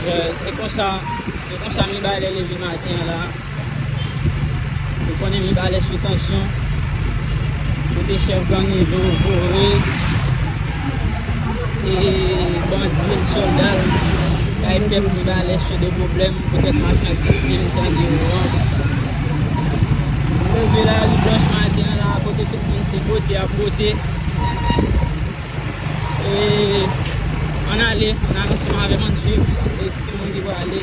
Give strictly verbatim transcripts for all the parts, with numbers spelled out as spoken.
Eh, se konsa, se konsa Mibalè leve maten an la. Nou konnen Mibalè sou tansyon. Kote chèf gang yo voye, e, bandi l, sòlda l, bay pèp Mibalè sou do pwoblèm, poutèt machann ki vin tande yo an. Nou leve lari blanch maten an la, kote tout moun se bote ap bote. E, ann ale, ann ale ansanm avè m, ann swiv. Sa se timoun ki prale.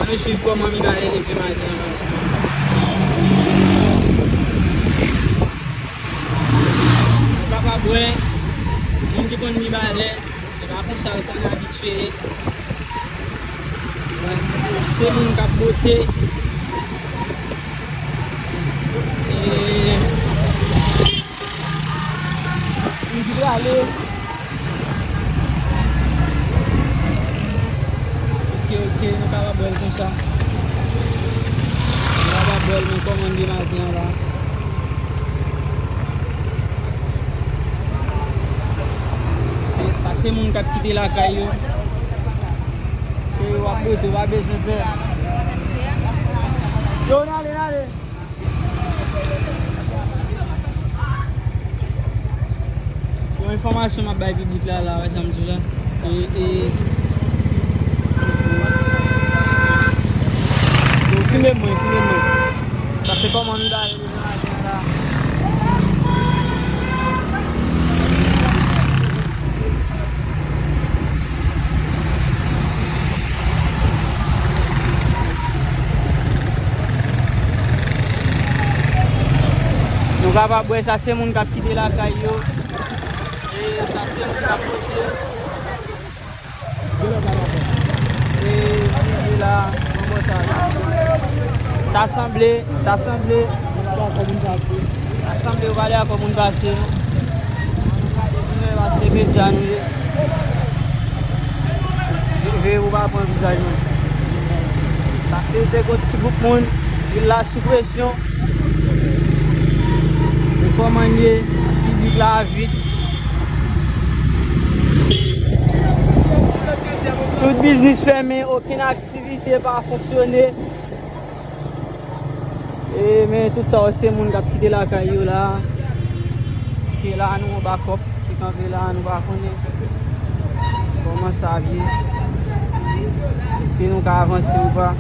Ann swiv kòman Mibalè leve maten an ansanm. Nou pa pa bwè, moun ki konn Mibalè, se pa konsa l konn abitye. Se moun k ap bote. E, Moun ki prale. Ok, ok, nou ka pa bwè l konsa. Nou ka pa bwè l, men kòman l ye maten an la. Se, sa se moun k ap kite lakay yo. Se yo w ap bote, w pa bezwen pè. Yo, n ale, n ale. Yon enfòmasyon m ap bay piblik la, la, wè sa m di la. E, e, yo, filme mwen, filme mwen. Sa se kòman nou la, leve maten an la. Nou kapab wè sa se moun k ap kite lakay yo. E sa se moun k ap pote. E, e la, yon bò sa la. Ta sanble, ta sanble. Ta sanble, yo pale ak moun pase. Veye pou pa pran vizaj mwen. Sa se te gon ti gwoup moun, vil la sou presyon. E kòman l ye, piblik la vid. Tout biznis fèmen, okenn aktivite pa fonksyone. E, men tout sa yo, se moun k ap kite lakay yo la. Ke la, nou yon bakòp ki kanpe la, nou pa konnen kòman sa ap ye. Èske nou ka avanse ou pa?